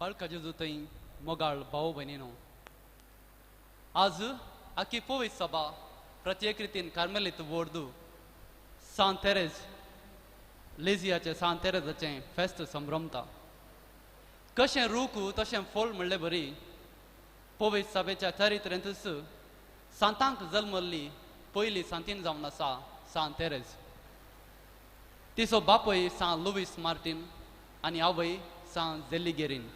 बाळका जेजू थंय मोगाळ भाव भयणीनो, आज आखी पोवीस सभा प्रत्येक रितीन कार्मेलीत वोर्दू सांत तेरेज लेजियाचें सांत तेरेजाचें फेस्त संभ्रमता. कशें रूख तशें फळ म्हणले बरी पोवीस सभेच्या चरित्रेंतूच सांतांक जल्मल्ली पयली सांतीन जावन आसा सांत तेरेज. तिचो बापूय सांत लुवीस मार्टीन आनी आवय सांत जेल्लिगेरीन.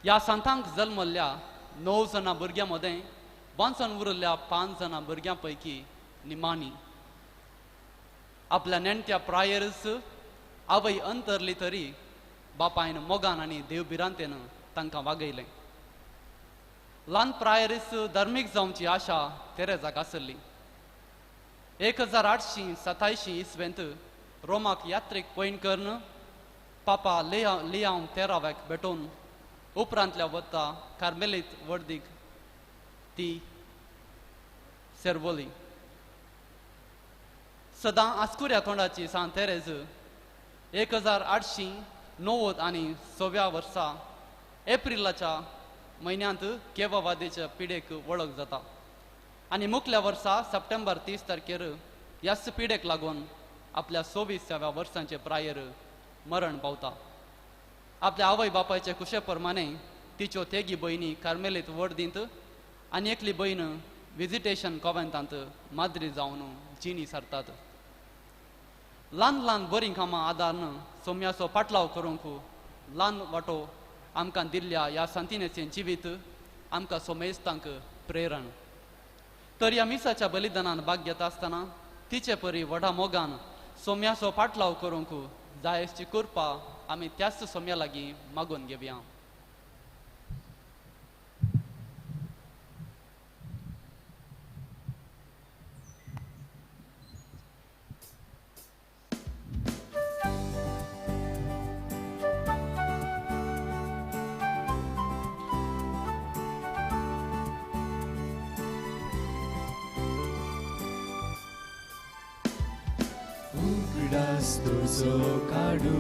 ह्या सांतांक जल्मल्ल्या 9 जाणां भुरग्यां मदें वांचून उरिल्ल्या 5 जाणां भुरग्यां पैकी निमाणी. आपल्या नेणट्या प्रायरच आवय अंतरली तरी बापायन मोगान आनी देवभिरांतेन तांकां वागयलें. ल्हान प्रायरीच धर्मीक जावची आशा तेरेजाक आसली. 1887 इसवेंत रोमाक यात्रेक पयण करून पापा लियांव तेराव्याक भेटोवन उपरांतल्या वता कार्मेलीत वर्दीक ती सेरवली. सदां आस्कुऱ्या तोंडाची सांत तेरेज 1890 आनी 6व्या वर्सा एप्रिलाच्या म्हयन्यांत केवावादीच्या पिडेक वळख जाता आनी मुखल्या वर्सा सप्टेंबर 30 तारखेर ह्याच पिडेक लागून आपल्या 26व्या वर्सांचे प्रायेर मरण पावता. आपल्या आवय बापायचे कुशे प्रमाणे तिच्यो तेगी भयणी कार्मेलीत वर्दींत आनी एकली भयण विजिटेशन कॉवेंतांत माद्री जावन जिणी सारतात. ल्हान ल्हान बरीं कामां आदारून सोम्याचो पाटलाव करूंक ल्हान वांटो आमकां दिल्ल्या ह्या सांतिनेचें जिवीत आमकां सोमेस्तांक प्रेरण. तर ह्या मिसाच्या बलिदानान भाग घेता आसतना तिचे परी व्हडा मोगान सोम्याचो पाटलाव करूंक जायची कृपा आमी त्याच सोम्या लागीं मागून घेवया. तुजो काडू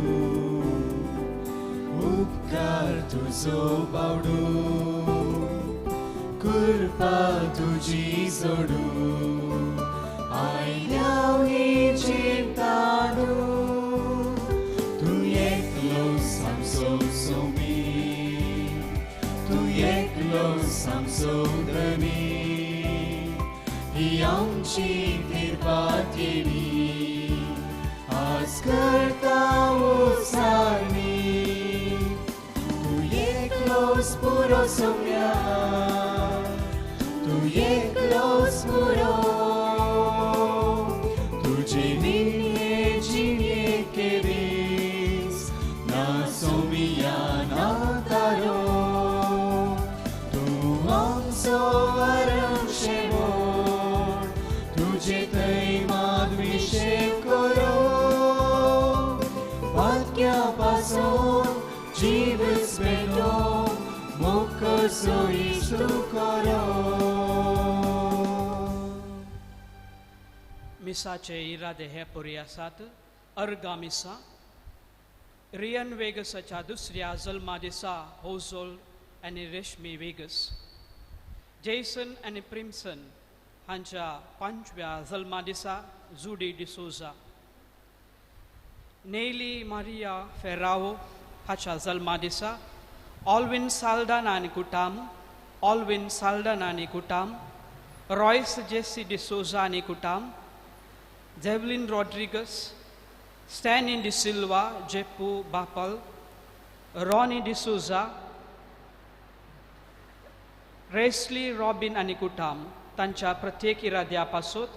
उपकार तुजो बावडू कृपा तुजी जोडू आयल्या ही चिंतानू तूं एकलो सामसो सोमी तूं एकलो सामसो धनी ही आमची कृपा तेरी आज करता उसारणी तूं एकलोच पुरो सोम्या तूं एकलोच पुरो तुजे विणये जिणये केरीस ना सोमिया ना तारो तूं आमचो अरंशे म्हूण तुजे थंय मादविशेक करो पासून जीवस भेटो मुख सोयिष्णु करो. मिसाचे इरादे हे परी आसात. अर्गा मिसा रियन वेगसाच्या दुसऱ्या जल्मा दिसा होजोल आनी रेशमी वेगस, जेसन आनी प्रिमसन हांच्या 5व्या जल्मा दिसा जुडी डिसोजा, नेली मारिया फेरावो हाच्या जल्मा दिसा ऑल्विन साल्दाना आनी कुटाम, ऑल्विन साल्दाना आनी कुटाम, रॉयस जेसी डिसोजा आनी कुटाम, जेवलिन रॉड्रिगस, स्टॅनी डिसिल्वा, जेपू बापल, रॉनी डिसोजा, रेस्ली रॉबिन आनी कुटाम तांच्या प्रत्येक इराद्या पासत,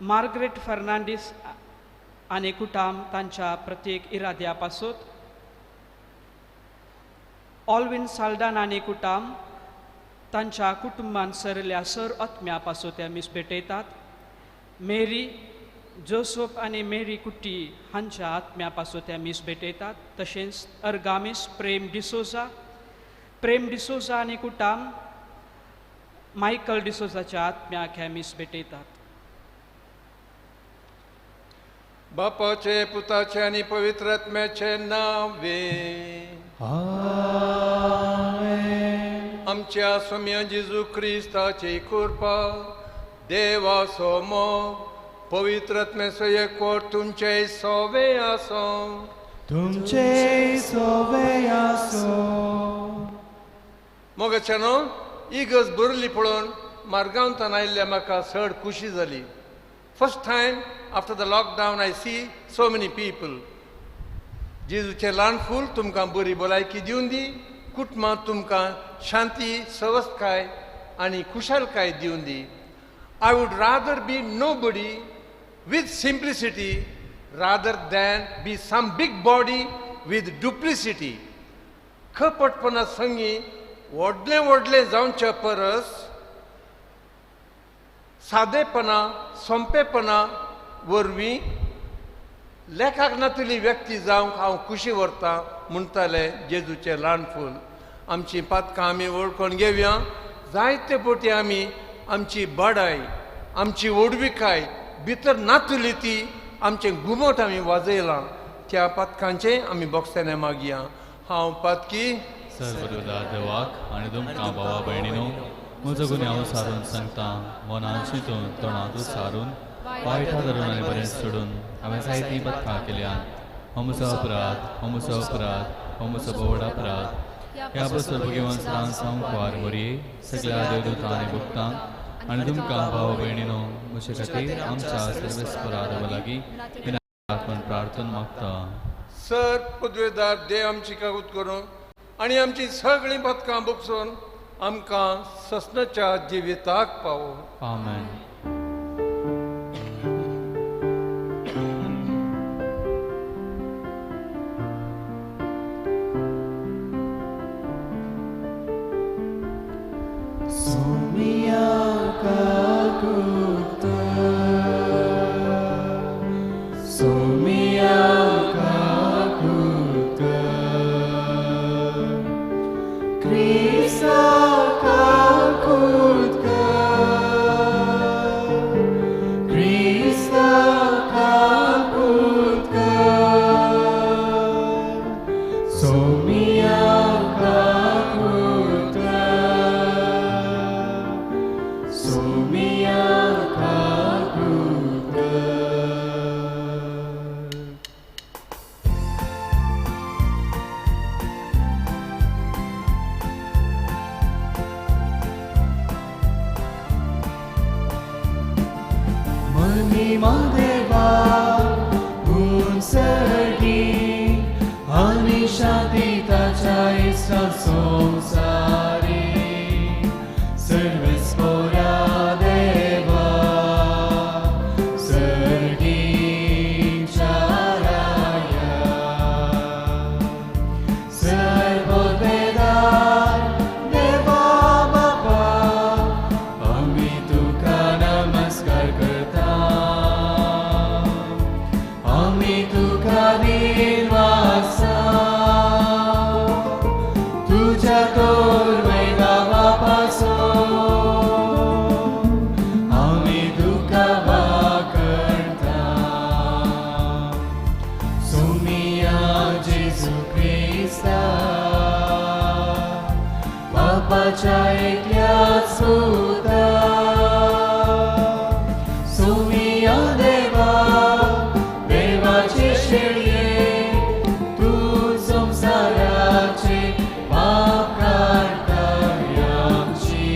मार्गरेट फर्नांडीस आनी कुटाम तांच्या प्रत्येक इराद्या पासत, ऑल्विन साल्दाना आनी कुटाम तांच्या कुटुंबान सरल्या सर आत्म्या पासत त्या मीस भेटयतात, मेरी जोसफ आनी मेरी कुट्टी हांच्या आत्म्या पासत त्या मीस भेटयतात, तशेंच अर्गामीस प्रेम डिसोजा, प्रेम डिसोजा आनी कुटाम मायकल डिसोजाच्या आत्म्याक ह्या मीस भेटयतात. बापाचे पुताचे आनी पवित्र आत्म्याचे नांवे. आमेन. आमच्या सोम्या जेजू क्रिस्ताची कृपा, देवाचो मोग, पवित्र आत्म्याचो एकवट तुमचे सोवे आसो. तुमचे सोवे आसो. मोगाच्यानो, इगर्ज भरली पळोवन मार्गांतान आयिल्ल्या म्हाका चड खुशी जाली. First time after the lockdown I see so many people. जेजूचें ल्हान फूल तुमकां बरी भलायकी दिवन दी, कुटुंबांत तुमकां शांती, सवस्तकाय आनी खुशालकाय दिवन दी. I would rather be nobody with simplicity rather than be some big body with duplicity. खपटपणा संगी व्हडलें व्हडलें जावच्या परस सादेपणा, सोंपेपणा वरवीं लेखाक नातली व्यक्ती जावंक हांव खुशी व्हरतां म्हणटालें जेजूचें ल्हान फूल. आमचीं पातकां आमी वळखून घेवया. जायते फावटी आमी आमची बडाय, आमची व्हडविकाय भितर नातली ती आमचें घुमट आमी वाजयलां. त्या पातकांचें आमी बोगसणे मागया. हांव पातकी सर्वदुला देवाक आनी तुमकां भावा भयणीनो म्हजो गुन्यांव सारून सांगता. मनान चिंतून, तोंडांत सारून, वायटा धरून आनी बरें सोडून हांवें जायतीं पथकां केल्यात. हो म्हजो अपराध, हो म्हजो अपराध, हो म्हजो भोवड अपराध. ह्या बसर भगवान सावन मोरये सगळ्या देवदूतां आनी भक्तांक आनी तुमकां भाव भयणीनो म्हजे खातीर आमच्या सर्वेस्परा देवा लागीं म्हूण प्रार्थना मागता. सर पदवेदार देव आमची कागूत करून आनी आमची सगळीं पथकां बोगसून आमकां ससनाच्या जिविताक पावो. आमेन. सोमिया काकुत, सोमिया काकुत, क्रिस्ता काकुत, क्रिस्ता काकुत, सोमिया काकुत, सोमिया काकुत. महिमा देवा गुण सर्गी आनी शांती ताच्या इश्टा संवसारी. सर्वेस्पोरा देवा सर्गीच्या राया. सर्वोदयदार देवा बापा, आमी तुका नमस्कार करता. आमी तुका दिनवासा, तुज्या तोरवय गांवापासून आमी तुका वाकरता. सोमिया जेजू क्रिस्ता, बापाच्या एकल्याच पुता. सोमिया देवा, देवाचे शेळये, तूं संवसाराचे पाप काडटा, आमची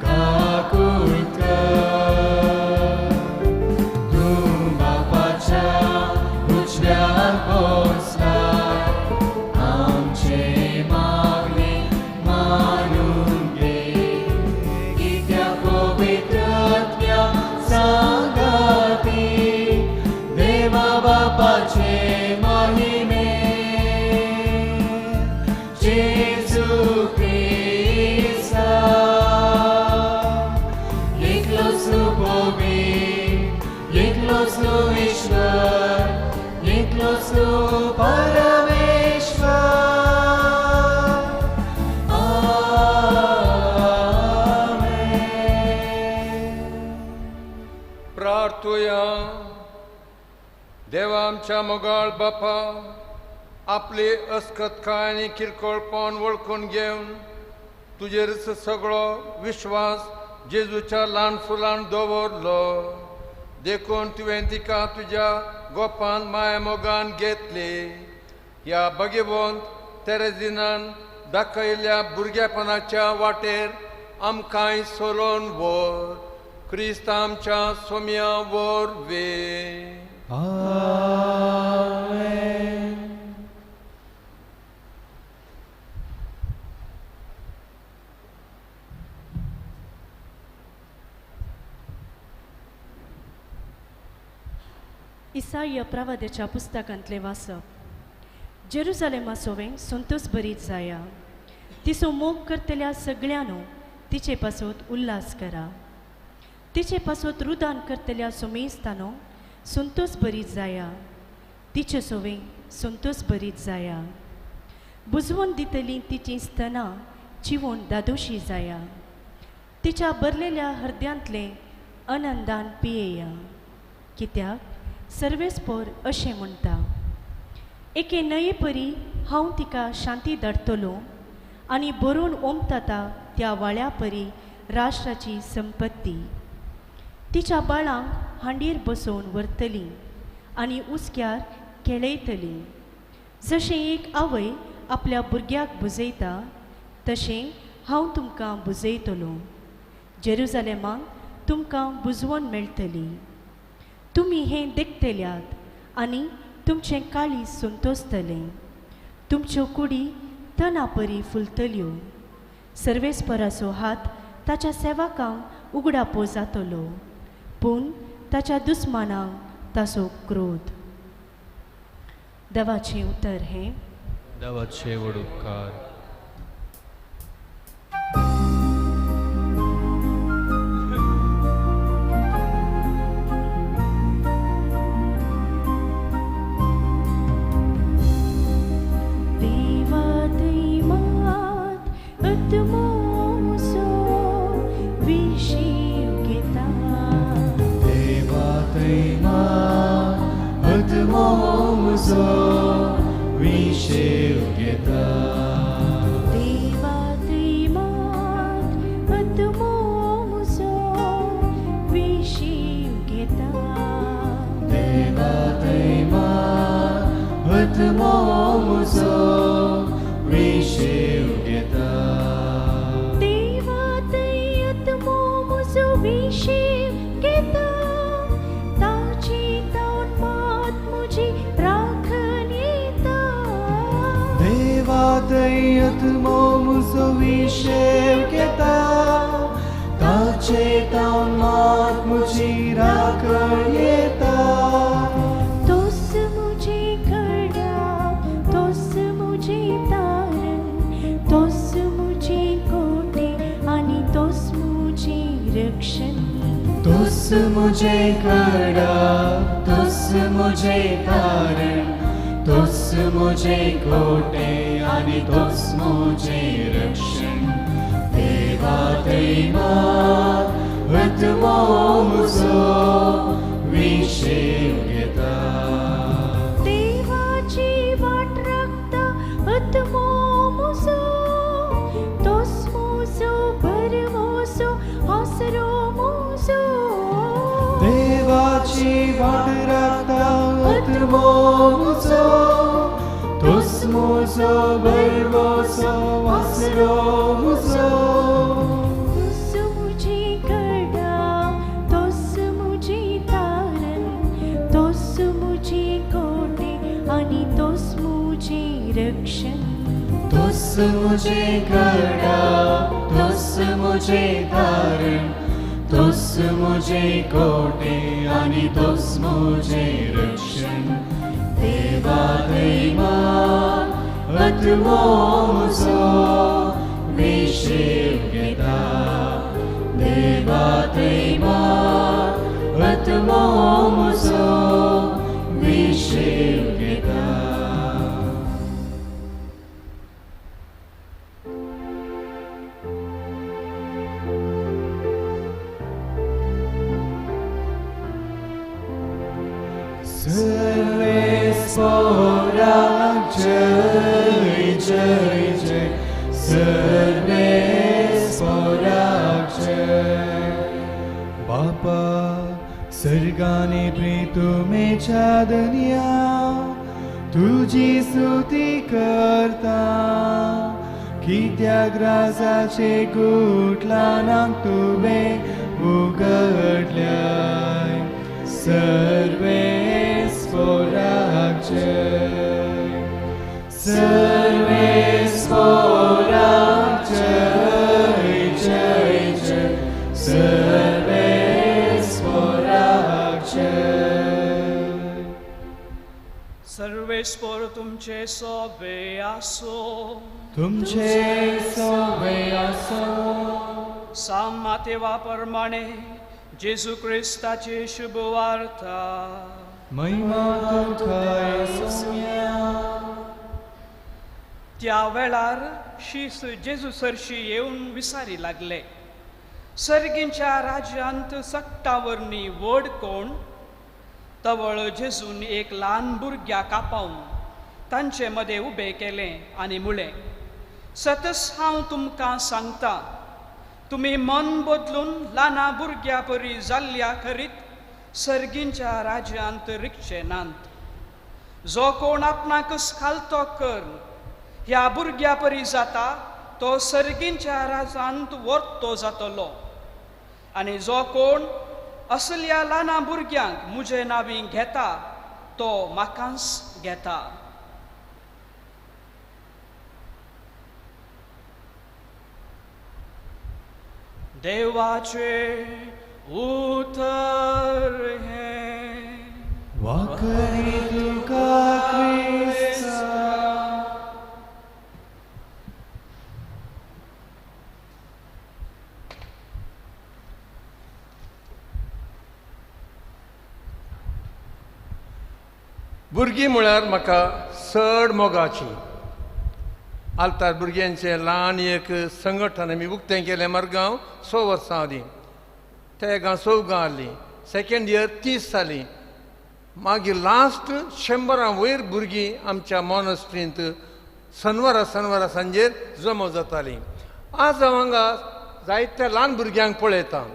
काकूट कर. तूं बापाच्या उजव्यान बसला, आमचे मागणे मानून घे. कित्याक पवित्र आत्म्या सांगाती देवा बापाचे महिमे जेजू क्रिस्ता. एकलोच तूं पवित्र, एकलोच तूं ईश्वर, एकलोच तूं परमेश्वर. आमेन. प्रार्थुया. देवा आमच्या मोगाळ बापा, आपली अस्कतकाय आनी किरकोळपण वळखून घेवन तुजेरच सगळो विश्वास जेजूच्या ल्हान फुलान दवरलो. देखून तुवें तिका तुज्या गोपान माया मोगान घेतली. ह्या भगवंत तेरेजिनान दाखयल्ल्या भुरगेपणाच्या वाटेर आमकांय सोलोन व्हर. क्रिस्त आमच्या सोम्या वरवीं. आमेन. इसाय प्रवाद्याच्या पुस्तकांतलें वाचप. जेरुजालेमा सोवें संतोस बरीत जाया. तिचो मोग करतल्या सगळ्यांनो तिचे पासत उल्हास करा. तिचे पासत रुदान करतल्या सुमेस्तानो संतोस बरीत जाया. तिचे सोवें संतोस बरीत जाया. बुजवून दितली तिची स्तनां चिवून दादोशी जाया. तिच्या बरलेल्या हृदयांतलें आनंदान पियेया. कित्याक सर्वेस्पोर अशें म्हणटा, एके न्हंये परी हांव तिका शांती धाडटलो आनी बरोवन ओमताता त्या वाळ्या परी राष्ट्राची संपत्ती. तिच्या बाळांक हांडीर बसोवन व्हरतली आनी उस्क्यार खेळयतली. जशें एक आवय आपल्या भुरग्याक बुजयता तशें हांव तुमकां बुजयतलो. जेरुजालेमाक तुमकां बुजवण मेळटली. तुमी हें देखतल्यात आनी तुमचें काळीज संतोसतलें. तुमच्यो कुडी तना परी फुलतल्यो. सर्वेस्पराचो हात ताच्या सेवकांक उगडापो जातलो, पूण ताच्या दुस्मानांक ताचो क्रोध. देवाचें उतर हें. देवाचे व्हड उपकार. Serves for our सर्गानी प्रितुमेच्या दनया तुजी स्तुती करता कित्याक राजाचे गुटलानाक तुवें उगडल्याय सर्वेस्पोराक जय सर्वेस्पोराक जय जय जय सर्वेस्पोराक जय. सर्वेस्पोर तुमचे सोबे आसो तुमचे सोबे आसो. सामातेवा प्रमाणे जेजू क्रिस्ताची शुभ वार्ता. महिमा तुका सोम्या. त्या वेळार शीस जेजू सरशी येवन विसारी लागले सर्गींच्या राज्यांत सक्ता वरनी व्हड कोण. तवळ जेजून एक ल्हान भुरग्याक आपोवन तांचे मदें उबें केलें आनी म्हळें सतस हांव तुमकां सांगता तुमी मन बदलून ल्हाना भुरग्या परी जाल्ल्या खरीत सर्गींच्या राज्यांत रिगचे नात. जो कोण आपणाकच खालतो कर ह्या भुरग्या परी जाता तो सर्गींच्या राज्यांत वर्तो जातलो. आनी जो कोण असल्या ल्हाना भुरग्यांक म्हजे नांवी घेता तो म्हाकाच घेता. देवाचे उतर हें. वाकरी तुका क्रिस्ता. भुरगीं म्हळ्यार म्हाका चड मोगाची. आल्तार भुरग्यांचें ल्हान एक संघटन आमी उक्तें केलें मरगांव 6 वर्सां आदीं. तेगां चवगां आहलीं सेकेंड इयर 30 जालीं. मागीर लास्ट 100 वयर भुरगीं आमच्या मॉनस्ट्रींत सनवारा सनवारा सांजेर जमो जातालीं. आज हांव हांगा जायत्या ल्हान भुरग्यांक पळयतां.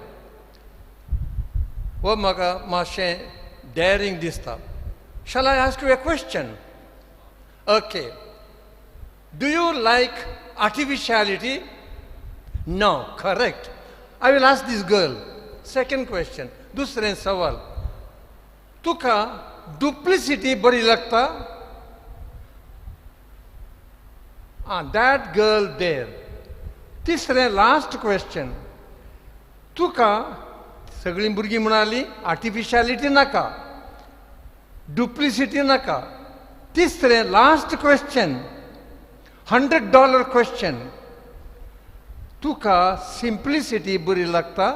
हो म्हाका मातशें डॅरींग दिसता. Shall I ask you a question? Okay. Do you like artificiality? No, correct. I will ask this girl. Second question. दुसरें सवाल. तुका duplicity बरी लागता? Ah, that girl there. तिसरें last question. तुका सगळीं भुरगीं म्हणाली आर्टिफिशियलिटी नाका, डुप्लिसिटी नाका. तिसरें लास्ट क्वेश्चन, $100 क्वेश्चन. तुका सिंप्लिसिटी बरी लागता?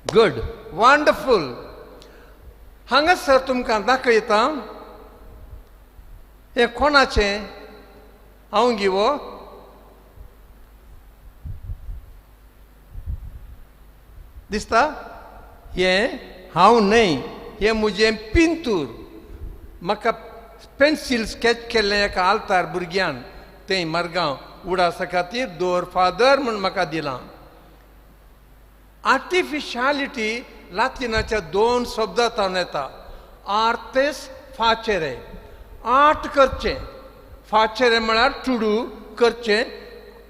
Good, wonderful. हांगासर तुमकां दाखयता हें कोणाचें हांव गिवो. दिसता हें हांव न्हय, हें म्हजें पिंतूर. म्हाका पेन्सील स्कॅच केल्लें एका आल्तार भुरग्यान तें मरगांव उडासा खातीर दोर फादर म्हूण म्हाका दिलां. आर्टिफिशियलिटी लातिनाच्या 2 शब्दांतल्यान येता. आर्तेस फाचेरे, आर्ट करचें. फाचेरे म्हळ्यार टू do करचें,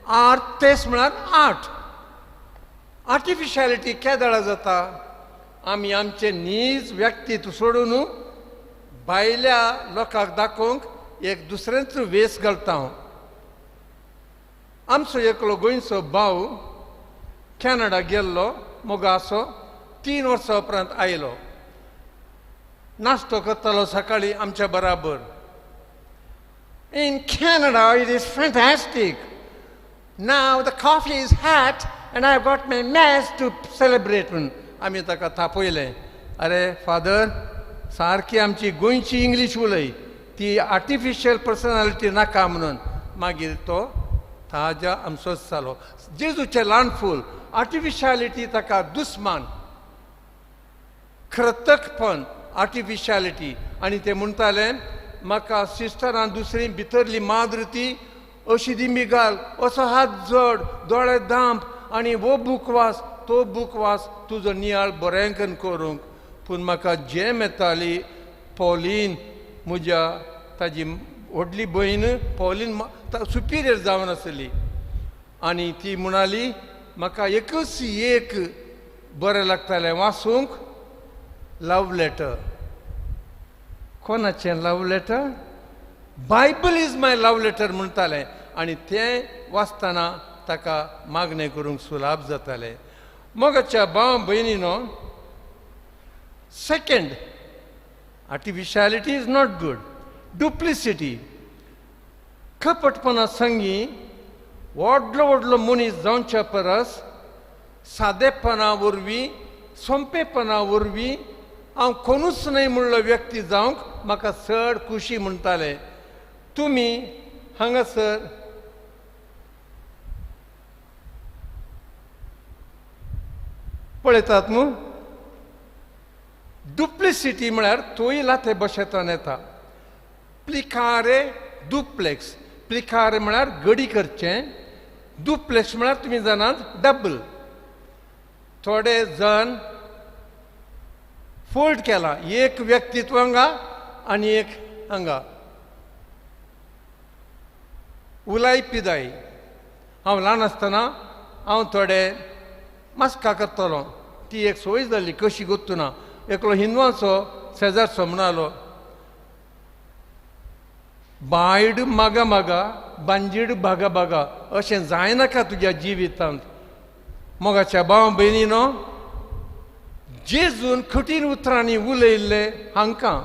आर्तेस म्हळ्यार आर्ट. आर्टिफिशियलिटी केदळा जाता? आमी आमचें नीज व्यक्तित्व सोडून भायल्या लोकांक दाखोवंक एक दुसऱ्यांचो वेस घालता. हांव आमचो एकलो गोंयचो भाव कॅनडा गेल्लो मोगासो 3 वर्सां उपरांत आयलो. नाश्तो करतालो सकाळीं आमच्या बराबर. In Canada it is fantastic. Now the coffee is hot and I have got my mass to celebrate म्हूण आमी ताका तापयलें. अरे फादर, सारकी आमची गोंयची इंग्लीश उलय, ती आर्टिफिशियल पर्सनालिटी नाका म्हणून. मागीर तो ताज्या आमचोच जालो. जेजूचें ल्हान फूल आर्टिफिशियलिटी ताका दुस्मान, कृतकपण आर्टिफिशियलिटी. आनी ते म्हणटाले म्हाका सिस्टरान दुसरी भितरली माद्र ती अशी दिमी घाल, असो हात जोड, दोळे दांप आनी हो बूक वास तो बूक वास, तुजो नियाळ बरें करूंक. पूण म्हाका जेम येताली पॉलीन, म्हज्या ताजी व्हडली भयण पॉलीन सुपिरियर जावन आसली आनी ती म्हणाली म्हाका एकूच एक बरें लागतालें वाचूंक, लव लेटर. कोणाचें love letter? Bible is my love letter म्हणटालें आनी तें वाचतना ताका मागणें करूंक सुलाभ जातालें. मोगाच्या भाव भयणीनो, Second, artificiality is not good. Duplicity, कपटपणा संगी व्हडलो व्हडलो मनीस जावच्या परस सादेपणा वरवीं, सोंपेपणा वरवीं हांव कोणूच न्हय म्हणलो व्यक्ती जावंक म्हाका चड खुशी म्हणटाले. तुमी हांगासर पळयतात न्हू, डुप्लिसिटी म्हळ्यार तोय लाते बशेंतान येता. प्लिकारे दुप्लेक्स, प्लिकारे म्हळ्यार गडी करचें, दुप्लेक्स म्हळ्यार तुमी जाणात डबल. थोडे जाण फोल्ड केला, एक व्यक्तित्व हांगा आनी एक हांगा. उलाय पिदाय, हांव ल्हान आसतना हांव थोडे मास्का करतलो, ती एक सोय जाली कशी गोत्तुना. एकलो हिंदवाचो शेजारचो म्हणालो, बायड मागा मागा बांजीड बागा बागा अशें जायनाका तुज्या जिवितांत. मोगाच्या भाव भयणीनो, जेजून कठीण उतरांनी उलयल्ले हांकां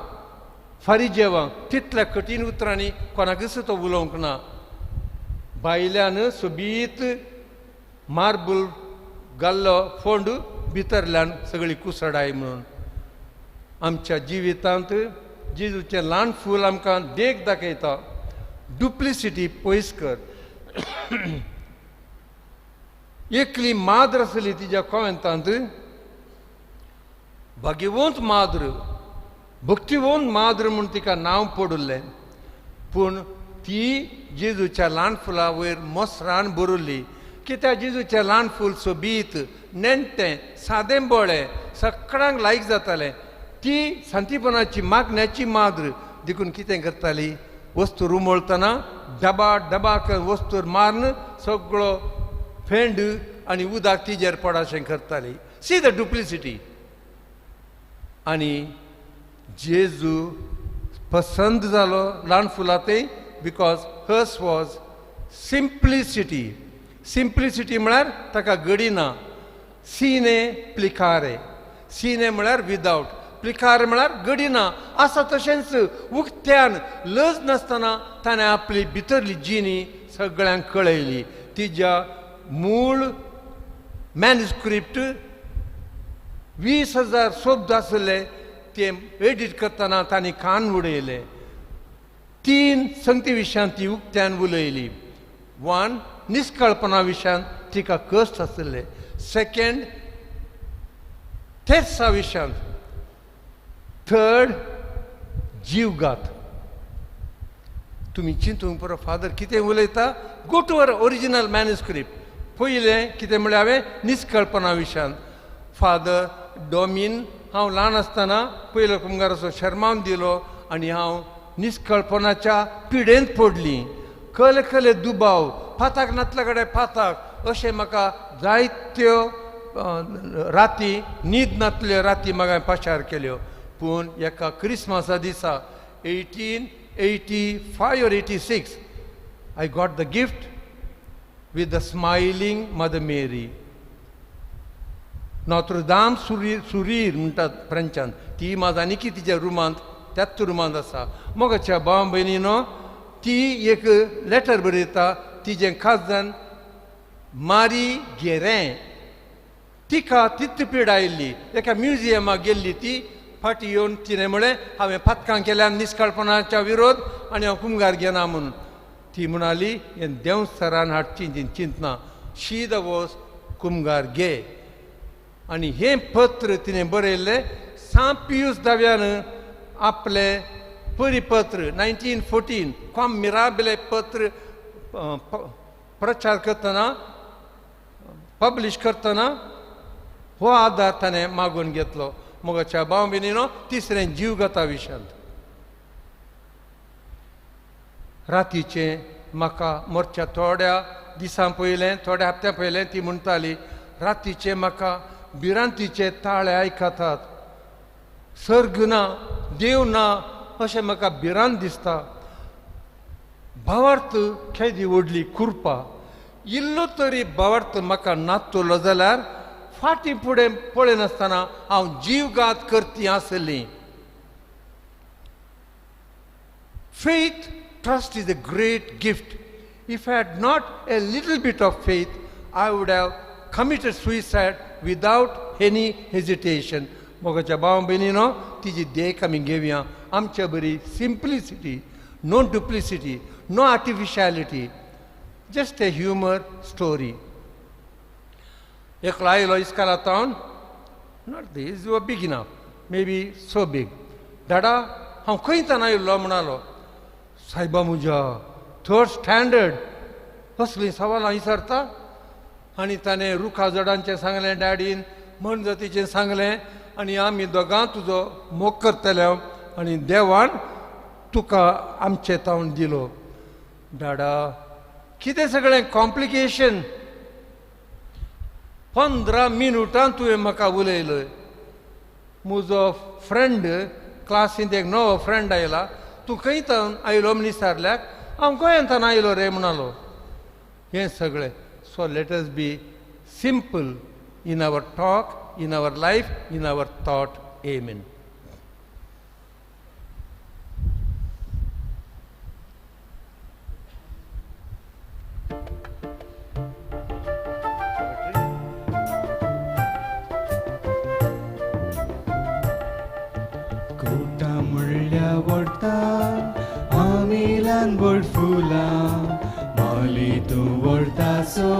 फारिजेवांक, तितल्या कठीण उतरांनी कोणाकूच तो उलोवंक ना. भायल्यान सोबीत मार्बल घाल्लो फोंड, भितरल्यान सगळी कुसडाय. म्हणून आमच्या जिवितांत जेजूचें ल्हान फूल आमकां देख दाखयता. डुप्लिसिटी पयस कर. एकली माद्र आसली तिज्या कोवेंतांत, भाग्यवंत माद्र, भक्तिवंत माद्र म्हूण तिका नांव पडिल्लें. पूण ती जेजूच्या ल्हान फुला वयर मोसरान भरिल्ली. कित्याक जेजूचें ल्हान फूल सोबीत, नेणटें, सादें बोळें, सगळ्यांक लायक जातालें. ती सांतीपणाची मागण्याची माद्र देखून कितें करताली, वस्तू रुमोळतना डबा डबा वस्तूर मारून सगळो फेंड आनी उदक तिजेर पडाशें करताली. See the duplicity. आनी जेजू पसंद जालो ल्हान फुलां ते, because hers was simplicity. Simplicity म्हळ्यार ताका गडी ना. सिने प्लिकारे, सिने म्हळ्यार विदावट, प्लिकार म्हळ्यार गडी ना. आसा तशेंच उक्त्यान लज नासतना ताणें आपली भितरली जिणी सगळ्यांक कळयली. तिज्या मूळ मॅन्युस्क्रिप्ट 20,000 शब्द आसले, ते एडिट करतना तांणी कान उडयले. 3 संगती विशयांत ती उक्त्यान उलयली. 1, निष्कळपणा विशयांत तिका कश्ट आसले. 2, थेर्सा विशयांत. 3, जीवघात. तुमी चिंतूंक पुरो, फादर कितें उलयता? Go to our original manuscript. पयलें कितें म्हळ्यार हांवें निष्कळपणा विशयांत. फादर डॉमीन, हांव ल्हान आसतना पयलो कुमगाराचो शर्मावन दिलो आनी हांव निष्कळपणाच्या पिडेंत पडली. कले कले दुबाव, फाताक नातल्या कडेन फाताक, अशें म्हाका जायत्यो राती न्हीद नातल्यो राती म्हाका पाशार केल्यो. पूण एका क्रिसमसा दिसा 1885 or 86 I got the gift with the smiling Mother Mary. Notre Dame Surir म्हणटात फ्रेंचान, ती म्हाज आनीकी तिच्या रुमांत, त्याच रुमांत आसा. मोगाच्या भाव भयणीनो, ती एक लेटर बरयता तिजें खाजन मारी गेरें, तिका तित पीड आयिल्ली. एका म्युजियमाक गेल्ली ती, फाटी येवन तिणें म्हळें हांवें पातकां केल्यान निष्कळपणाच्या विरोध आनी हांव कुमगार घेना म्हणून. ती म्हणाली हें देंवसरान हाडची ती चिंतना, शी the वोस कुमगार घे. आनी हें पत्र तिणें बरयल्लें सांत पियूस दाव्यान आपलें परिपत्र 1914 कॉम मिराबिले पत्र प्रचार करतना, पब्लिश करतना हो आदार ताणें मागून घेतलो. मोगाच्या भाव भयणीनो, तिसरें जीवगता विशयांत. रातीचें म्हाका मोरच्या थोड्या दिसां पयलें, थोड्या हप्त्यां पयलें ती म्हणटाली, रातीचें म्हाका भिरांतीचे ताळे आयकतात, सर्ग ना, देव ना अशें म्हाका भिरांत दिसता. भावार्थ केदी व्हडली कुरपा, इल्लो तरी भावार्थ म्हाका नातलो जाल्यार फाटीं फुडें पळयनासतना हांव जीवघात करती आसली. Faith, trust is a great gift. If I had not a little bit of faith, I would have committed suicide without any hesitation. मोगाच्या भाव भयणीनो, तिजी देख आमी घेवया. आमच्या बरी simplicity, no duplicity, no artificiality, just a humour story. एकलो आयलो इस्काला तावन, not this you big enough, may be so big. Dada हांव खंय तान आयिल्लो म्हणालो. सायबा म्हज्या, थर्ड स्टँडर्ड, कसलीं सवालां विचारता. आनी ताणें रुखा झाडांचें सांगलें, डॅडीन मनजातीचें सांगलें, आनी आमी दोगां तुजो मोग करतले आनी देवान तुका आमचें तावन दिलो. डाडा कितें सगळें कॉम्प्लिकेशन, 15 मिनुटां तुवें म्हाका उलयलय. म्हजो फ्रेंड क्लासींत एक नवो फ्रेंड आयला, तूं खंय तावन आयलो म्हण विचारल्याक हांव गोंयांत आयलो रे म्हणालो. हें सगळें. So let us be simple in our talk, in our life, in our thought. Amen. कोटा मुळ्या वडता आमी ल्हान व्हड फुलां, माली तूं व्हडता सो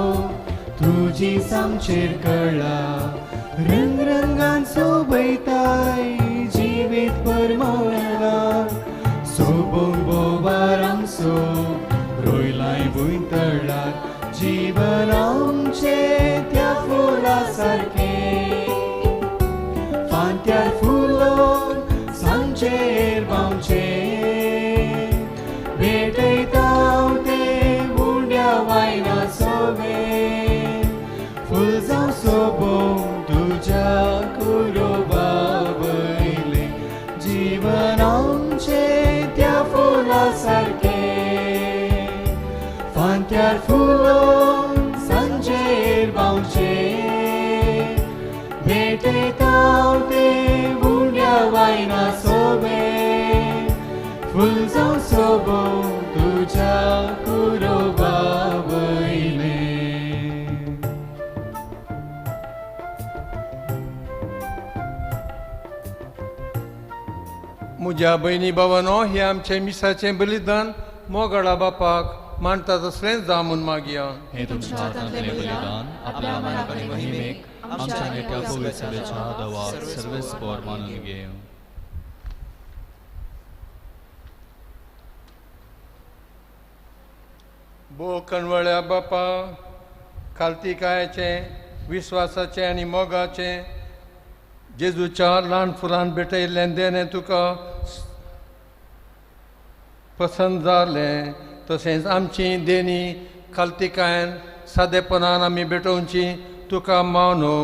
तुजी सामचेर कळा, रंग रंगान सोबयताय जिवीत परमळा, सोबोंक बोवार आमचो रोयलाय भूंय तळार, जीवन आमचें त्या फुला सारकें, फांत्यार फुलोन सांजेर बावचें, भेटयता तें उंड्या वायना सोबें, फूल जावं सोबोवंक तुज्या कुरोबा वयलें, जीवन आमचें त्या फुला सारकें, फांत्यार फुलोन सांजेर बावचें, भेटयता तें उंड्या वायना सोबें, फूल जावं सोबोवंक तुज्या कुरोबा वयलें. म्हज्या भयणी भावानो, हें आमचें मिसाचें बलिदान मोगाळा बापाक मानता तसलेंच जावं म्हूण मागया. हें तुमच्या हातांतलें बलिदान आपल्या मानाक आनी महिमेक आमच्या नेट्या पवित्र सभेच्या दवाक सर्वेस्पोर मानून घेवं. भो कणवळ्या बापा, खालतीकायेचें, विस्वासाचें आनी मोगाचें जेजूच्या ल्हान फुलान भेटयल्लें देणें तुका पसंत जालें, तशेंच आमची देणी खालतीकायेन सादेपणान आमी भेटोवची तुका मानू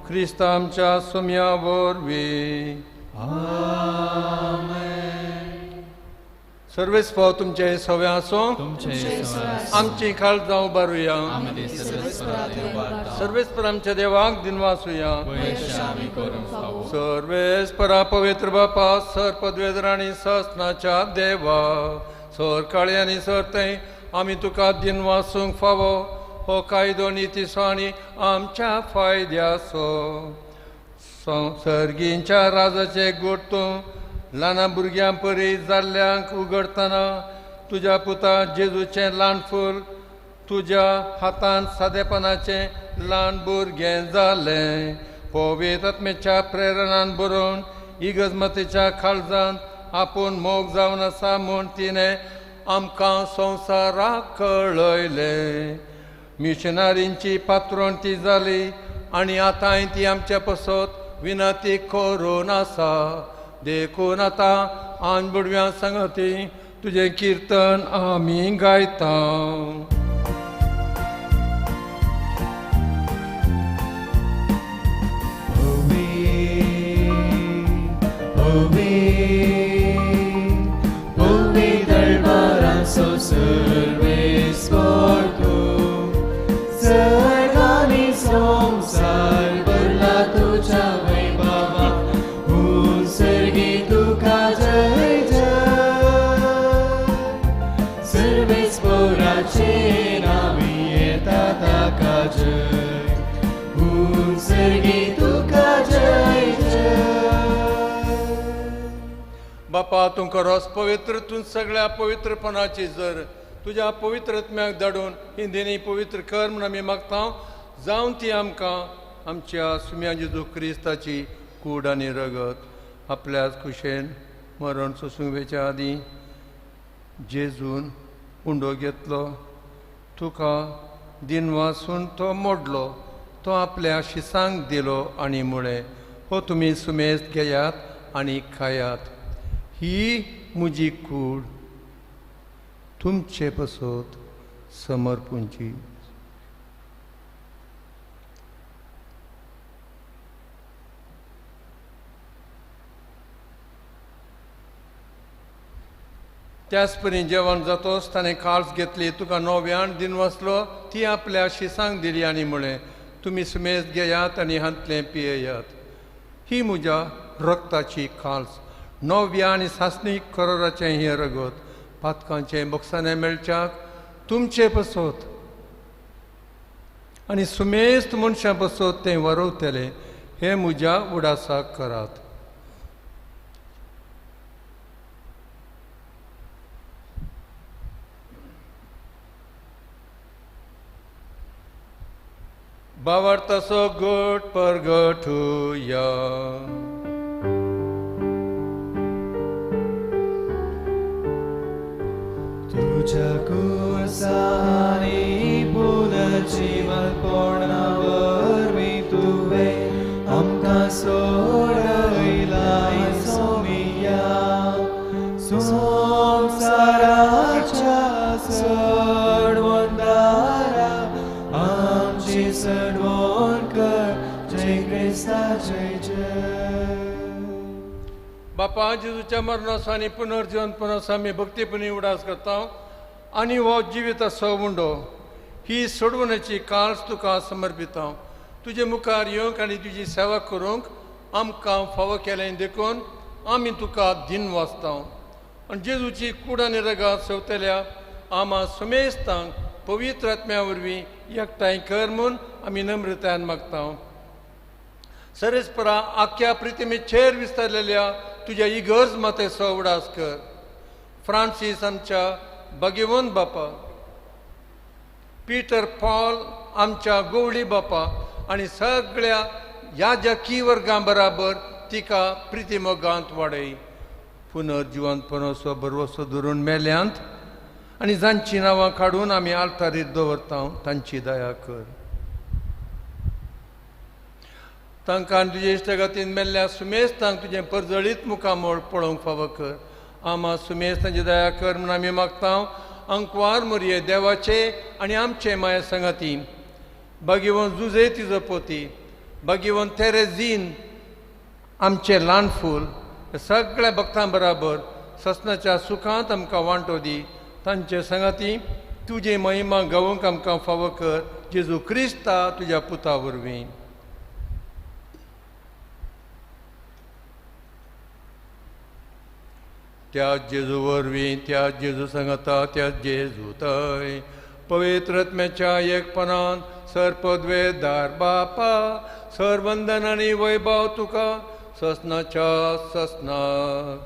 क्रिस्त आमच्या सोम्या वरवीं. सर्वेस्पोर तुमचे सवे आसूं, आमची खाल जावं उबारुया. सर्वेस्पर आमच्या देवाक दिनवासुया. सर्वेस्परा पवित्र बापा, सर पदवेदर आनी ससनाच्या देवा, सर काळी आनी सर थंय आमी तुका दिनवासूंक फावो हो कायदो नितीचो आनी आमच्या फायद्याचो. सर्गींच्या राजाचे गोट तूं ल्हान भुरग्यां परी जाल्ल्यांक उगडटना तुज्या पुता जेजूचें ल्हान फूल तुज्या हातान सादेपणाचें ल्हान भुरगें जालें. पवित्र आत्म्याच्या प्रेरणान बरोवन इगर्जमातेच्या काळजान आपूण मोग जावन आसा म्हूण तिणें आमकां संवसाराक कळयलें. मिशनारींची पात्रोण ती जाली आनी आतांय ती आमच्या पसत विनती करून आसा. देखून आतां आन बुडव्यां सांगती तुजें किर्तन आमी गायता. बापा तूं खरोच पवित्र, तूं सगळ्या पवित्रपणाची जर तुज्या पवित्र आत्म्याक धाडून ही देणी पवित्र कर म्हूण आमी मागता. जावन ती आमकां आमच्या सुम्या जेजू क्रिस्ताची कूड आनी रगत आपल्याच खुशेन मरण सोसूंक वेच्या आदीं जेजून उंडो घेतलो, तुका दिनवासून तो मोडलो, तो आपल्या शिसांक दिलो आनी म्हळें, हो तुमी सुमेस्त घेयात आनी खायात, ही म्हजी कूड तुमचे पसत समर्पूंची. त्याच परी जेवण जातोच ताणें काळज घेतली, तुका नव्यान दिन वाचलो, ती आपल्या शिसांक दिली आनी म्हळें, तुमी सुमेज घेयात आनी हांतलें पियेयात, ही म्हज्या रक्ताची काळज, नव्या आनी सासणीक करोराचें हें रगत पातकांचें बोक्साणें मेळच्याक तुमचे पसत आनी सुमेस्त मनशां पसत तें वरवतलें, हें म्हज्या उडासाक करात. बावार्थाचो गोट परगटुया. तुझ्या कुसानी पुनर्जीवनपणा वरवीं तुवें आमकां सोडयलाय सोमिया, संवसाराच्या सडवंदारा आमची सडवण कर, जय क्रिस्ता जय जय. बापा जेजूच्या मरणाचो आनी पुनर्जीवनपणाचो आमी भक्तीपणी उडास करता आनी हो जिविताचो उंडो ही सोडवण्याची काळज तुका समर्पिता. तुजे मुखार येवंक आनी तुजी सेवा करूंक आमकां फावो केलें देखून आमी तुका दिन वाचता. आनी जेजूची कूड आनी रगात सोंपतल्या आमा सुमेस्तांक पवित्र आत्म्या वरवीं एकठांय कर म्हूण आमी नम्रतायेन मागता. सरेस्परा आख्या प्रितिमेचेर विस्तारलेल्या तुज्या इगर्ज मातेचो उडास कर. फ्रांसीस आमच्या भाग्यवंत बापा, पीटर पॉल आमच्या गोवळी बापा आनी सगळ्या याजकी वर्गां बराबर तिका प्रितिमोगांत वाडय. पुनर्जिवंतपणाचो भरवसो धरून मेल्यांत आनी जांचीं नांवां काडून आमी आल्तारीर दवरता तांची दया कर. तांकां तुजे इश्टागतीन मेल्ल्या सुमेस्तांक तुजें परजळीत मुखामळ पळोवंक फावो कर. आमा सुमेस्तांची दया कर म्हूण आमी मागता. अंकवार मोरये देवाचे आनी आमचे माया संगाती, भाग्यवंत जुजे तिजो पोती, भाग्यवंत तेरेझीन आमचें ल्हान फूल, सगळ्या भक्तां बराबर ससनाच्या सुखांत आमकां वांटो दी. तांचे संगाती तुजे महिमा गावंक आमकां फावो कर, जेजू क्रिस्ता तुज्या पुता वरवीं. त्या जेजू वरवीं, त्या जेजू सांगता, त्या जेजू थंय पवित्र आत्म्याच्या एकपणान सर्पद्वेदार बापा सरवंदन आनी वैभव तुका ससनाच्या ससनाक.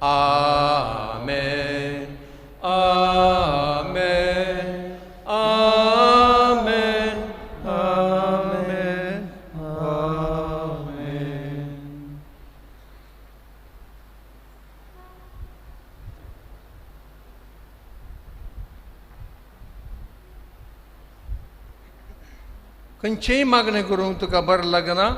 आमेन आमेन आमेन आमेन आमेन. खंयचेय मागणें करूंक तुका बरें लागना?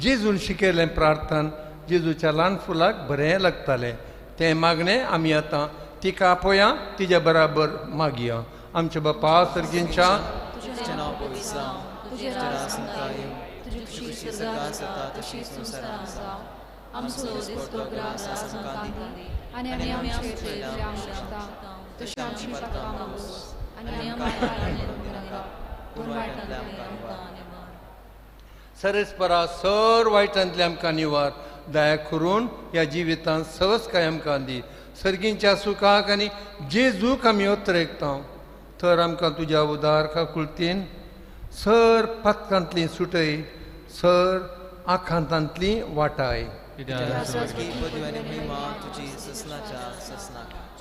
जेजून शिकयलें प्रार्थन जेजूच्या ल्हान फुलाक बरें लागतालें तें मागणें आमी आतां तिका आपोया तिज्या बराबर मागया. आमच्या बापा सर्गींच्या तुजें नांव पवित्र जावं, तुजें राज आमकां येवं, तुजी खुशी स्वर्गांत जाता तशी संवसारांत जावं. आमचो दिसतो ग्रास आज आमकां दी आनी आमी आमचे चेडे आमकां तशी आमची पातकां मागूस आनी आमकां नाका पूण वायटांतले आमकां निवार. सरेस्परा सर वायटांतले आमकां निवार. दया करून ह्या जिवितांत सवसकाय आमकां दी. सर्गींच्या सुखाक आनी जेजूक आमी अत्रेकता तर आमकां तुज्या उदार काकुळतीन सर पातकांतली सुटय सर आखांतांतली वाटाय.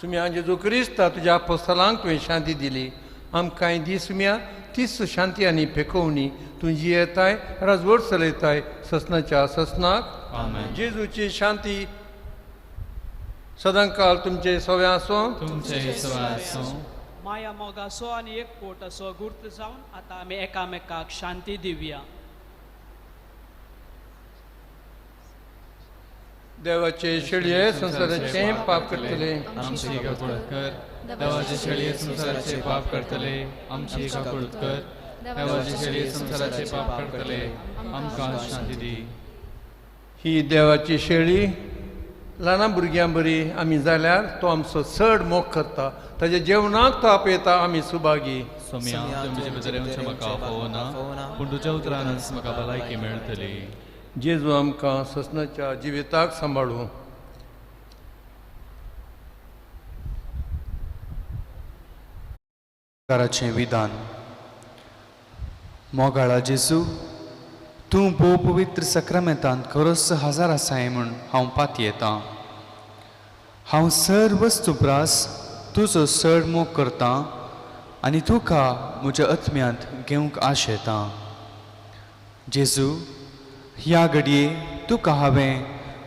सुम्या जेजू क्रिस्ता तुज्या अपोस्तलांक तुवें शांती दिली आमकांय दी सुम्या तीच शांती आनी फेकोवणी. तूं जियेताय राजवट चलयताय ससनाच्या ससनाक. जेजूची शांती सदांकाल तुमचे सव्या आसूं. तुमचे सव्या आसूं. माया मोगासो आनी एक पोट असो गुर्त जावन आतां आमी एकामेकाक शांती दिवया. देवाचे शेळये संवसाराचे पाप करतले आमची काकुळट कर. देवाचे शेळये संवसाराचे पाप करतले आमची काकुळट कर. देवाचे शेळये संवसाराचे पाप करतले आमकां शांती दी. ही देवाची शेळी ल्हान भुरग्यां बरी आमी जाल्यार तो आमचो चड मोग करता. ताज्या जेवणाक तो आपयता आमी सुभागी. सोम्या तुमचे भितर येवचें म्हाका फावना पूण तुज्या उतरानच म्हाका भलायकी मेळटली. जेजू आमकां ससनाच्या जिविताक सांबाळूं. काराचें विधान. मोगाळा जेजू, तूं भोव पवित्र सक्रामेंतांत खरोच हजार आसाय म्हूण हांव पातयेतां. हांव सर वस्तू प्रास तुजो चड मोग करतां आनी तुका म्हज्या आत्म्यांत घेवंक आशेतां. जेजू, ह्या घडये तुका हांवें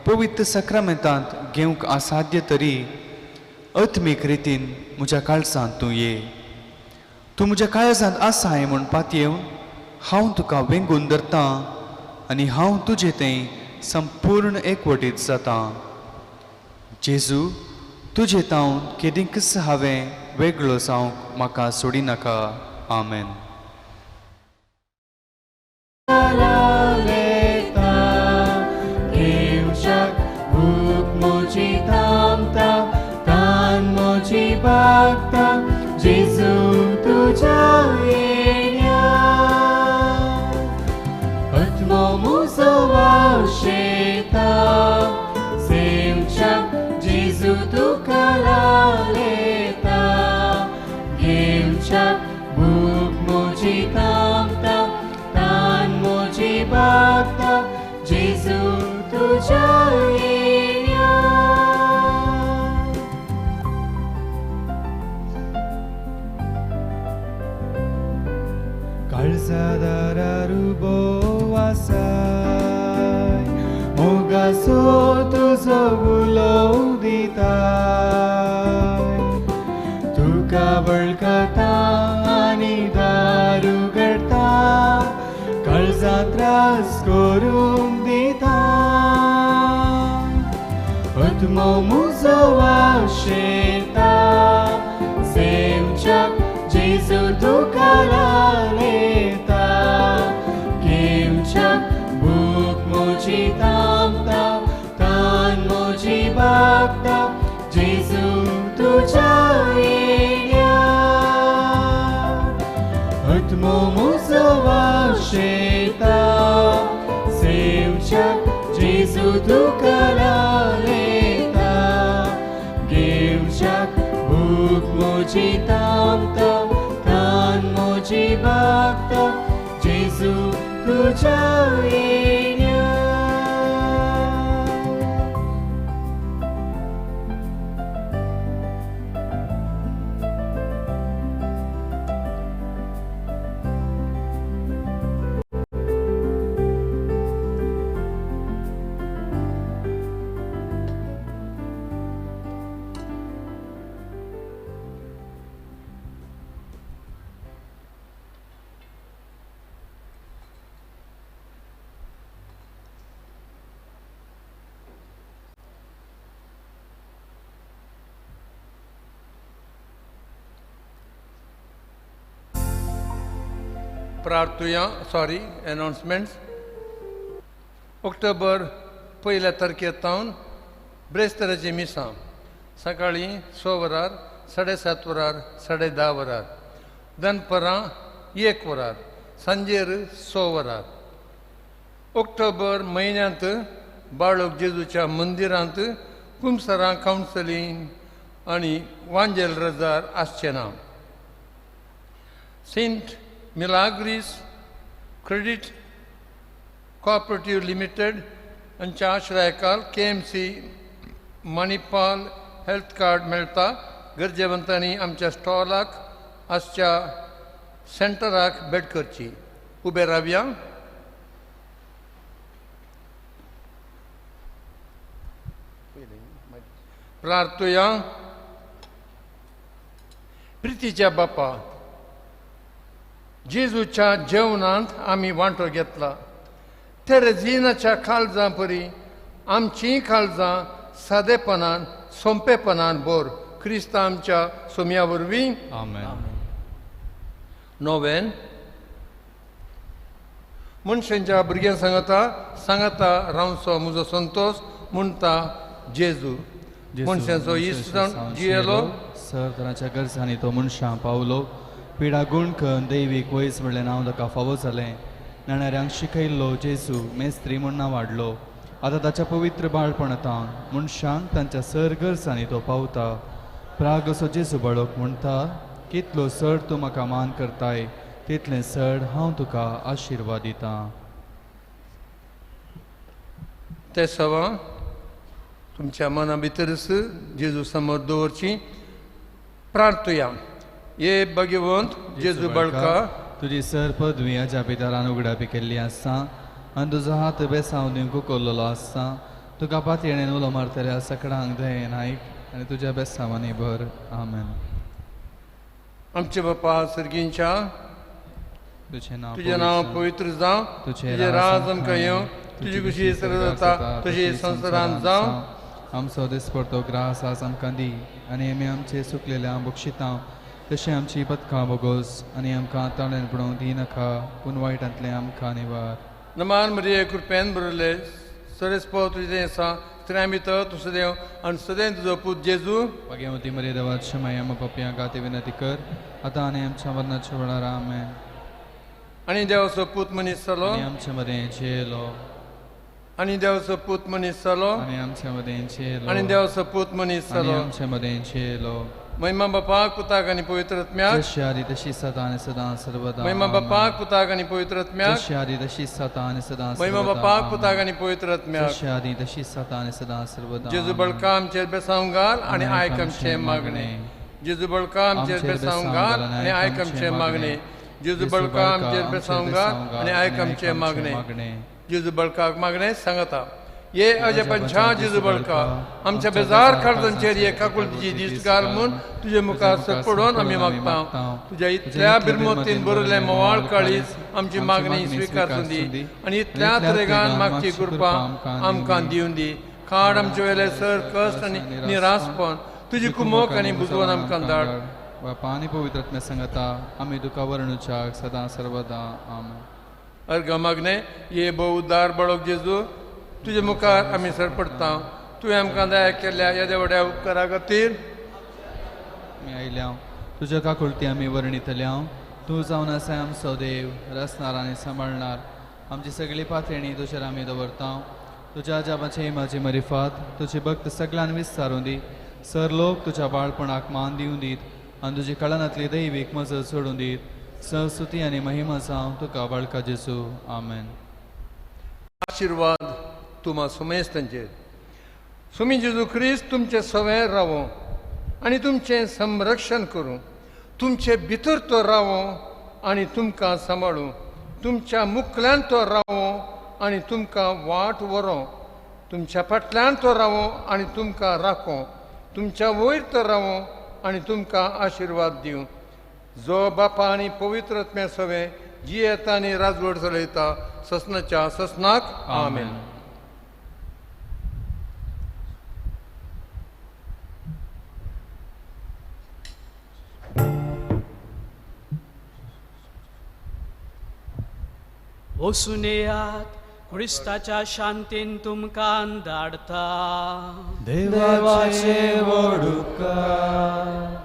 पवित्र सक्रामेंतांत घेवंक असाध्य तरी आत्मीक रितीन म्हज्या काळजांत तूं ये. तूं म्हज्या काळजांत आसाय म्हूण पातयेवन हांव तुका वेंगून धरतां आनी हांव तुजे थंय संपूर्ण एकवटीत जातां. जेजू, तुजे तावन केदींकच हांवें वेगळो जावंक म्हाका सोडिनाका. आमेन. जेजू तुज्या येण्या आत्मो म्हजो वाशेता सेवच्याक जेजू तुका लायता घेवच्याक भूक म्हजी थांबता तान म्हजी भागता जेजू तुज्या येण्या. काळजादारार उबो आसाय मोगासो तुजो उलोव दिताय तुका वळखता आनी दार उगडता काळजा त्रास करूंक दिता. आत्मो म्हजो वाशेता सेवच्याक जेजू तुका लायता घेवच्याक भूक म्हजी थांबता तान म्हजी भागता जेजू तुज्या येण्या. आत्मो म्हजो वाशेता सेवच्याक जेजू तुका लायता घेवच्याक भूक म्हजी थांबता तान म्हजी भागता जेजू तुज्या येण्या. प्रार्थुया सॉरी अनाउन्समेंट्स. ऑक्टोबर 1 तारखे तावन ब्रेस्ताराची मिसां सकाळीं 6 वरार, 7:30 वरार, 10:30 वरार, दनपरां 1 वरार, सांजेर 6 वरार. ऑक्टोबर म्हयन्यांत बाळक जेजूच्या मंदिरांत कुमसरां कावन्सिलींग आनी वांजेल रजार आसचें ना. Saint Milagres credit cooperative limited हांच्या आश्रयाखाल KMC Manipal health card मेळटा. गरजेवंतांनी आमच्या स्टॉलाक आसच्या सेंटराक भेट करची. उबे रावया. प्रार्थुया. प्रितीच्या बापा, जेजूच्या जेवणांत आमी वांटो घेतला. तेरेझिनाच्या काळजां परी आमचीं काळजां सादेपणान सोंपेपणान बोर. क्रिस्त आमच्या सोम्या वरवीं. आमेन. नोवेन. मनशांच्या भुरग्यां सांगता सांगता रावचो म्हजो संतोश म्हणटा जेजू. मनशांचो इश्ट जावन जियेलो. सर तरांच्या गरजांनी तो मनशां पावलो. पिडा गुण करून दैवीक वयस म्हणलें नांव ताका फावो जालें. नेणाऱ्यांक शिकयल्लो जेजू मेस्त्री म्हूण नांव वाडलो. आतां ताच्या पवित्र बाळपणांत मनशांक तांच्या सर गरजांनी तो पावता. प्राग असो जेजू बाळक म्हणटा, कितलो सड तूं म्हाका मान करताय तितलें सड हांव तुका आशिर्वाद दितां. ते सवां तुमच्या मना भितरच जेजू समोर दवरची. प्रार्थुया. ये भगवंत जेजू बाळका, तुजी सर पदवी हाज्या पितारान उगडापी केल्ली आसा आनी तुजो हात बेसांव दिवंक उखल्लेलो आसा. तुका पातयेणेन उलो मारतल्या सकडांक दयेन आयक आनी तुज्या बेसांवांनी भर. आमेन. आमचे बापा सर्गींच्या, तुजें नांव पवित्र जावं, तुजें राज आमकां येवं, तुजी खुशी सर्ग जाता तशी संवसारांत जावं. आमचो दिसपडतो ग्रास आज आमकां दी आनी आमी आमचे सुकलेल्या बक्षितां तशें आमची पदकां बोगोस आनी आमकां ताणें पडोवंक दिनाका, पूण वायटांतलें आमकां निवार. नमान मरिये, कृपेन भरले, सरेस्पो तुजें आसा, स्त्रियां भितर तूं सदैव आनी सदैव तुजो पूत जेजू. भाग्यवती मरिये देवाच्या माया पपया गाती विनंती कर आतां आनी आमच्या मरणाच्या वेळार. आमेन. आनी देवाचो पूत मनीस जालो आनी आमच्या मदें जियेलो. आनी देवाचो पूत मनीस जालो आनी आमच्या मदें जियेलो. आनी देवाचो पूत मनीस जालो आनी आमच्या मदें जियेलो. महिमा बापाक पुताक आनी पवित्र आत्म्याक, जशी आदी तशी सदा आनी सदां सर्वदा. महिमा बापाक पुताक आनी पवित्र आत्म्याक, जशी आदी तशी सदा आनी सदां. महिमा बापाक पुताक आनी पवित्र आत्म्याक, जशी आदी तशी सदा आनी सदां सर्वदा. जेजू बळका आमचेर बेसांव घाल आनी आयक आमचें मागणें. जेजू बळका आमचेर बेसांव घाल आनी आयक आमचें मागणें. जेजू बळका आमचेर बेसांव घाल आनी आयक आमचें मागणें. जेजू बळकाक मागणें सांगता. ये अजपंछा जेजू बळका, आमच्या बेजार काळजांचेर हे काकुळतीची दिश्ट घाल म्हूण तुजे मुखार सरपडून आमी मागता. तुज्या इतल्या बिरमोतीन बरयल्लें मोवाळ काळीज आमची मागणी स्विकारून दी आनी इतल्या त्रेगान मागची कृपा आमकां दिवन दी. काड आमचे वेले सर कश्ट आनी निरासपण, तुजी कुमोक आनी बुजवण आमकां धाड. बापा आनी पवित्र आत्म्या सांगता आमी तुका वर्णुच्याक सदां सर्वदा. आमेन. अर्घ मागणें. ये भोव उद्दार बाळक जेजू, तुजे मुखार आमी सरपडटा. तुवें आमकां दया केल्या येद्या व्हड्या उपकारा खातीर आमी आयल्या. तुज्या काकुळती आमी वर्णितल्या. तूं जावन आसाय आमचो देव, रचणार आनी सांबाळणार. आमची सगळी पातळणी तुजेर आमी दवरता. तुज्या अजापाची म्हजी मरिफात तुजी भक्त सगळ्यान विस्तारून दी. सर लोक तुज्या बाळपणाक मान दिवन दीत आनी तुजी कळनांतली दैवीक मजत सोडून दीत. संस्तुती आनी महिमा जावं तुका बाळका जेजू. आमेन. आशिर्वाद तुमा सुमेस्तांचेर. सुमी जेजू क्रिस्त तुमचे सवें रावो आनी तुमचें संरक्षण करूं. तुमचे भितर तो रावो आनी तुमकां सांबाळूं. तुमच्या मुखल्यान तो रावो आनी तुमकां वाट व्हरो. तुमच्या फाटल्यान तो रावो आनी तुमकां राखो. तुमच्या वयर तो रावो आनी तुमकां आशिर्वाद दिवं. जो बापा आनी पवित्र आत्म्या सवें जियेता आनी राजवट चलयता ससनाच्या ससनाक. आमेन. वचून येयात, क्रिस्ताच्या शांतीन तुमकां धाडता. देवाचे व्हड उपकार.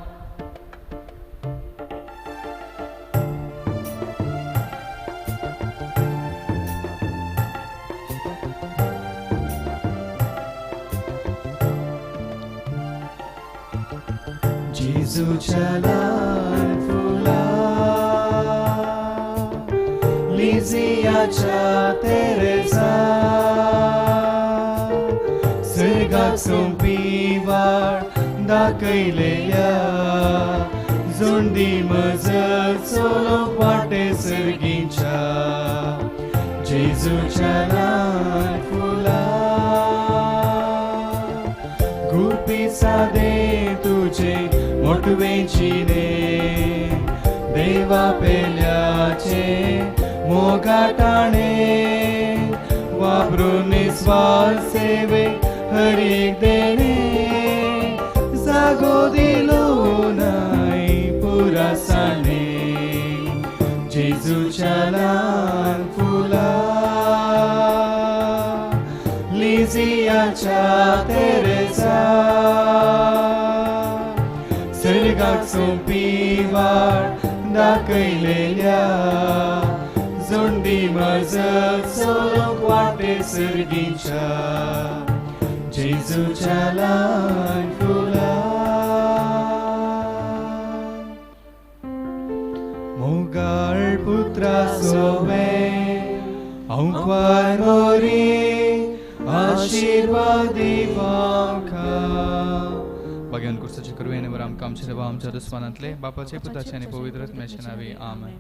जेजूच्या ल्हान फुलां लिजियाच्या तेरेसा सर्गाक सोंपी वाट दाखयलेल्या जोंडी मजत चलोवंक वाटे सर्गीच्या जेजूच्या ल्हान फुलां गुपीत सादे तुजे मोटवेंचिने देवा पेल्याचे मोगाटाणे वापरून निस्वार्थ सेवे हर एक देणे जागो दिलो नाय पुरासाणे जेजूच्या ल्हान फुलां लिजियाच्या तेरेसा सर्गाक सोंपी वाट दाखयलेल्या जोंडी मजत चलोवंक वाटे सर्गीच्या जेजूच्या ल्हान फुलां. मोगाळ पुत्रा सोवे हांव मोरी आशिर्वादी आमकां. भाग्यान कुर्साचे करुया आनी बरें आमकां आमच्या देवा आमच्या दुस्मानांतले बापाचे पुताचे आनी पवित्र आत्म्याचे नांवी. आमेन.